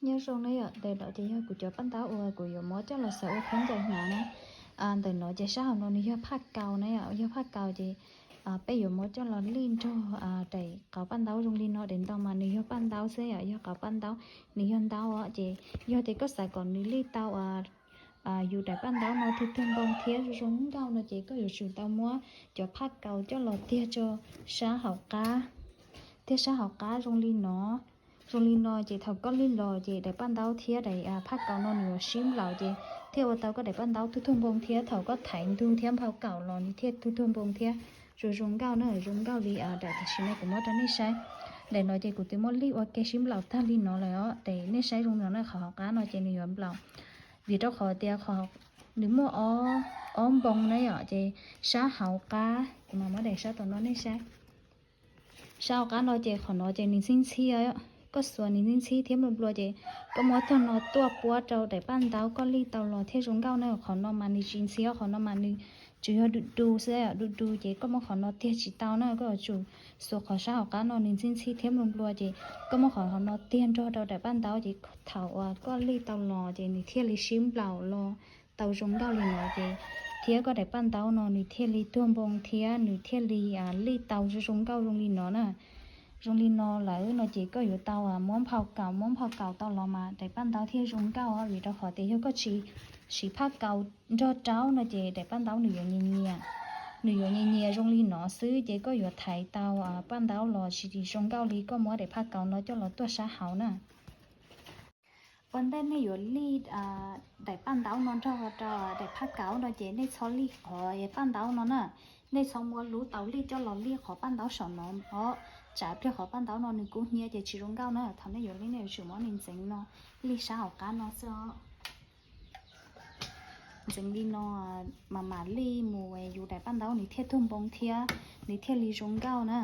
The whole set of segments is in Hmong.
Nyob zoo na yom, ntawm no ces yog kuv cov paj ntaub uas kuv yuav muab coj los xaws ua khaub ncaws hnav na. Ntawm no ces sab hauv no nws yog phaj kaus na yom, yog phaj kaus ces peb yuav muab coj los lij nrog daim qauv paj ntaub zoo li no. Daim ntau mas nws yog paj ntaub xwb yom, yog qauv paj ntaub, nws yog ntaub os. Ces yog tias koj xav kom nws lij tau yus daim paj ntaub no tuag tuag npoo thiab zoo zoo nkauj no ces koj yuav tsum tau muab cov phaj kaus coj los tiag rau sab hauv qab, tiag sab hauv qab zoo li no. Zoo li no ces thaum koj lij los ces daim paj ntaub thiab daim phaj kaus no nws yuav sib nplaum ces thiaj ua tau koj daim paj ntaub tuag tuag npoo thiab thaum koj thaiv ntug thiab nphau kaus los nws thiaj tuag tuag npoo thiab zoo zoo nkauj na, zoo nkauj li daim tam sim no kuv muab rau nej saib. Daim no ces kuv twb muab lij ua ke sib nplaum tag li no lawm os. Ces nej saib zoo no na, qhov hauv qab no ces nws yuav nplaum vim rau qhov tias nws muaj ob npoo na yom. Ces sab hauv qab, kuv mam muab daim sab tom no nej saib. Sab hauv qab no ces qhov no ces nws ntxhib ntxhib, koj xuas nws ntxhib ntxhib thiab nplua nplua ces koj muab tog no tuaj puab rau daim paj ntaub koj lij tau los thiaj zoo nkauj na. Qhov no mas nws tsis ntxhib, qhov no mas nws tsuas yog du du xwb, du du ces koj muab qhov no tiag tsis tau na, koj yuav tsum xuas qhov sab hauv qab no nws ntxhib ntxhib thiab nplua nplua ces koj muab qhov no tiag nrog rau daim paj ntaub ces thaum uas koj lij tau los ces nws thiaj li sib nplaum los tau zoo nkauj li no ces thiab koj daim paj ntaub no nws thiaj li tuag npoo thiab nws thiaj li lij tau zoo zoo nkauj zoo li no na. Zoo li no lawm no ces koj yuav tau muab nphau kaus, muab nphau kaus tau los mas daim paj ntaub thiaj zoo nkauj os. Vim rau qhov tias yog koj tsis siv phaj kaus nrog rau no ces daim paj ntaub nws yuav nyias nyias, nws yuav nyias nyias zoo li no xwb ces koj yuav thaiv tau paj ntaub los tsis zoo nkauj li koj muab daim phaj kaus no coj los tuaj sab hauv na. Ua ntej nej yuav lij daim paj ntaub no nrog rau daim phaj kaus no ces nej txhob lij qhov paj ntaub no na. Nej txhob muab lub taus lij coj los lij qhov paj ntaub saum no os, tsam pliag qhov paj ntaub no nws kub hnyiab ces tsis zoo nkauj na. Thaum nej yuav lij nej yuav tsum muab nws ntxeev no, lij sab hauv qab no xwb os. Ntxeev li no mas mam lij mus yus daim paj ntaub nws thiaj tuag npoo thiab nws thiaj li zoo nkauj na.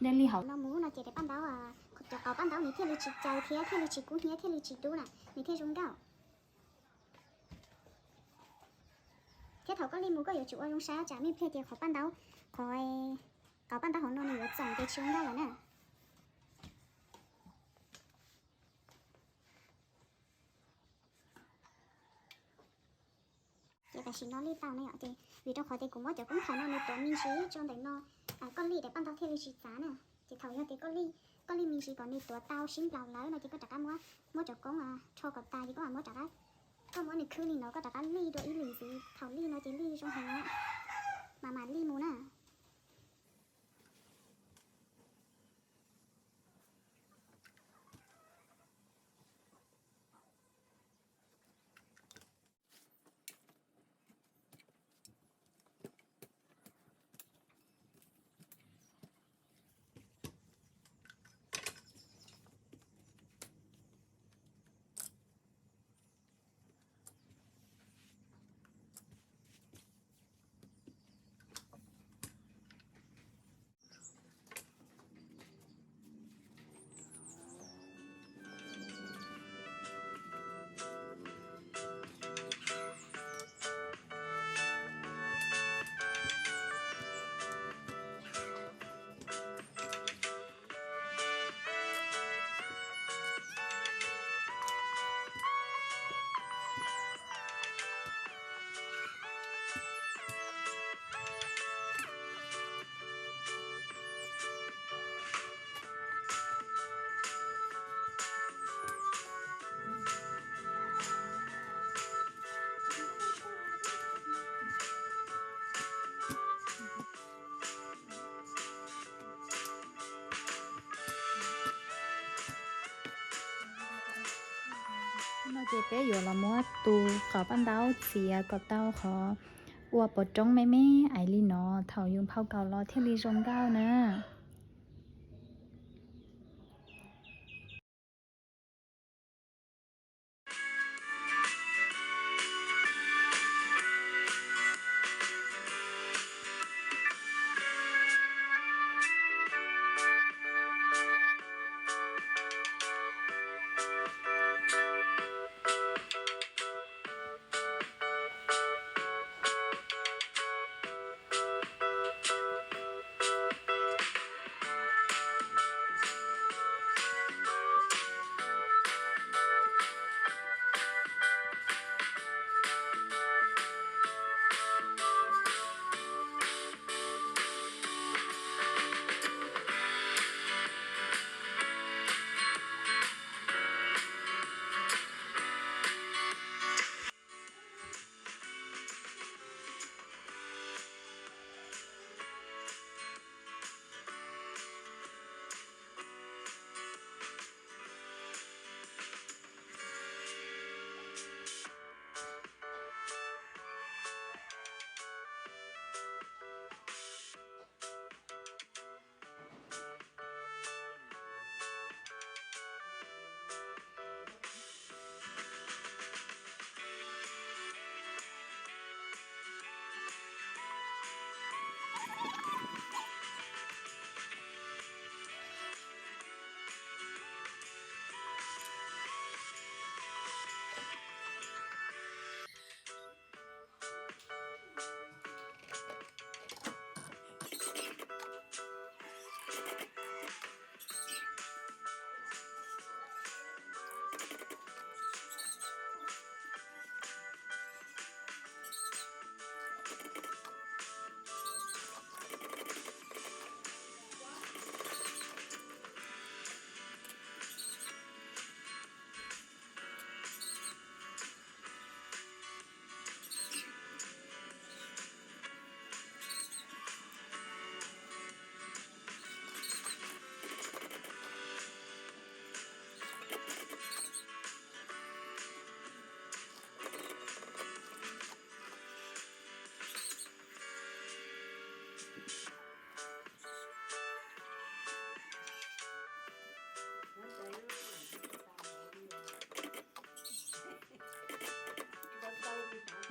Nej lij hauv no mus no ces daim paj ntaub, cov qauv paj ntaub nws thiaj li tsis caws thiab thiaj li tsis kub hnyiab thiaj li tsis dub na, nws thiaj zoo nkauj. Thiab thaum koj lij mus koj yuav tsum ua zoo saib tsam me pliag ces qhov paj ntaub, qhov qauv paj ntaub hauv no nws yuav txoom ces tsis zoo nkauj lawm na. Ces tam sim no lij tau na yom, ces vim rau qhov tias kuv muab cov koob thaum no nws tuav me ntsis rau ntawm no, koj lij daim paj ntaub thiaj li tsis txav na. Ces thaum yog tias koj lij, koj lij me ntsis kom nws tuav tau sib nplaum lawm no ces koj rov qab muab, muab cov koob rho kom tas ces koj mam muab rov qab, koj muab nws khwb li no koj rov qab lij dua ib lwm ntxiv. Thaum lij no ces lij zoo heev na, mam mam lij mus na. No ces peb yuav los muab tus qauv paj ntaub txiav kom tau qhov ua pov roob me me ais li no, thaum yus nphau kaus los thiaj li zoo nkauj na.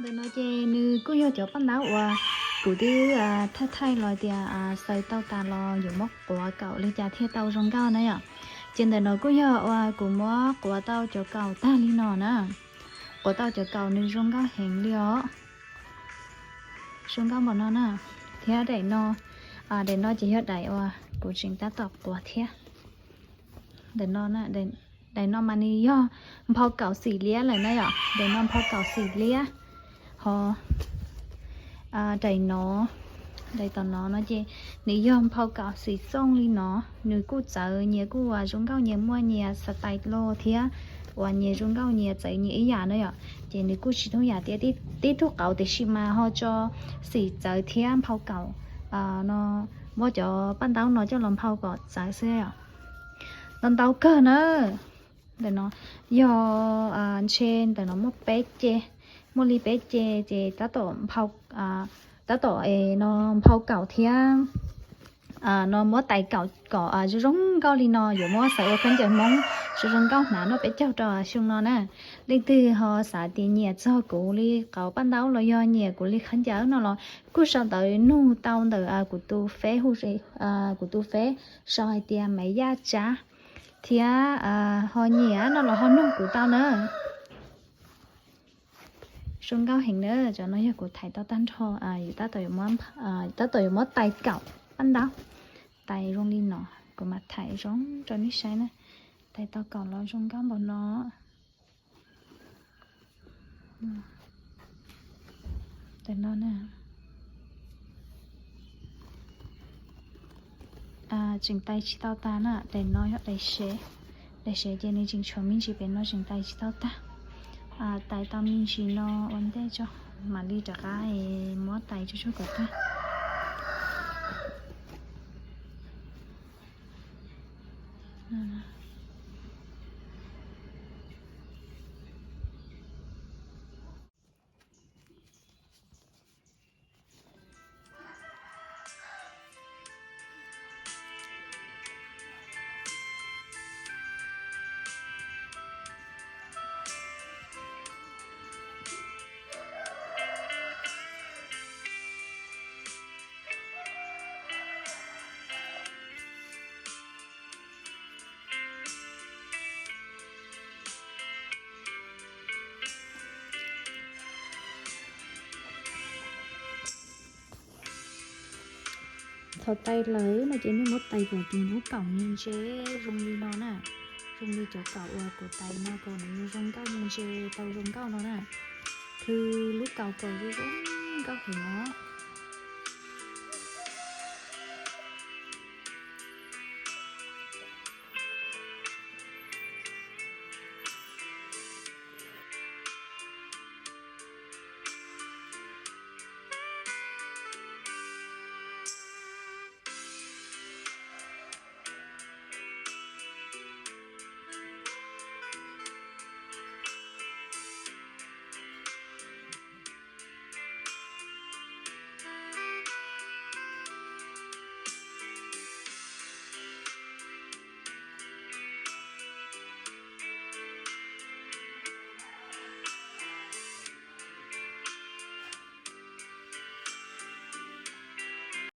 Ntawm no ces nws kuj yog cov paj ntaub uas kuv twb thaij thaij los tias xaws tau tas los yuav muab quav kaum li cas thiaj tau zoo nkauj na yom. Ces ntawm no kuj yog uas kuv muab quav tau cov kaum tag li no na. Quav tau cov kaum nws zoo nkauj heev li os. Zoo nkauj npaum no na. Thiab daim no, daim no ces yog daim uas kuv tseem tab tom quav thiab. Daim no, daim no mas nws yog nphau kaum xim liab lawm na yom. Daim no nphau kaum xim liab. Ho daim no, daim tom no no ces nws yog nphau kaum xim xooj li no. Nws kuj txawv, nyias kuj ua zoo nkauj, nyias muaj nyias style los thiab uas nyias zoo nkauj nyias txawv nyias ib yam na yom. Ces nws kuj tsis thooj yam tias tib tug qauv, tiam sis mas ho tso xim txawv thiab nphau kaum no muab cov paj ntaub no coj los nphau kom txawv xwb yom. Ntau ntau kawg na. Ntawm no yog ntshe ntawm no muaj peb ce, muaj li peb ce ces tab tom nphau, tab tom no nphau kaum thiab no muab tais kaum kom zoo zoo nkauj li no yuav muab xaws ua khaub ncaws Hmoob zoo zoo nkauj hnav noj peb caug rau xyoo no na. Leej twg ho xav tias nyiam txog kuv li qauv paj ntaub los yog nyiam kuv li khaub ncaws no los kuj sau ntawv nug tau ntawm kuv tus feb hu, kuv tus feb sau hais tias Maiv Yaj Tsab thiab ho nyiam no los ho nug kuv tau na. Zoo nkauj heev na. Cov no yog kuv thaiv tau tag nrho, tab tom yuav muab tais kaum paj ntaub. Tais zoo li no, kuv mam thaiv zoo rau nej saib na. Tais tau kaum los zoo nkauj npaum no. Tais no na. Tseem tais tsis tau tag na, daim no yog daim sev. Daim sev ces nws tseem tshuav me ntsis pem no tseem tais tsis tau tag. Tais tau me ntsis no ua ntej tso, mam li rov qab muab tais tsuag tsuag kom tag. Thaum tais lawm no ces nej muab tais kom nws lub kaum ntse ntse zoo li no na. Zoo li cov kaum uas kuv tais no kom nws zoo nkauj ntse ntse tau zoo nkauj no na. Plhws lub kaum kom zoo zoo nkauj heev no.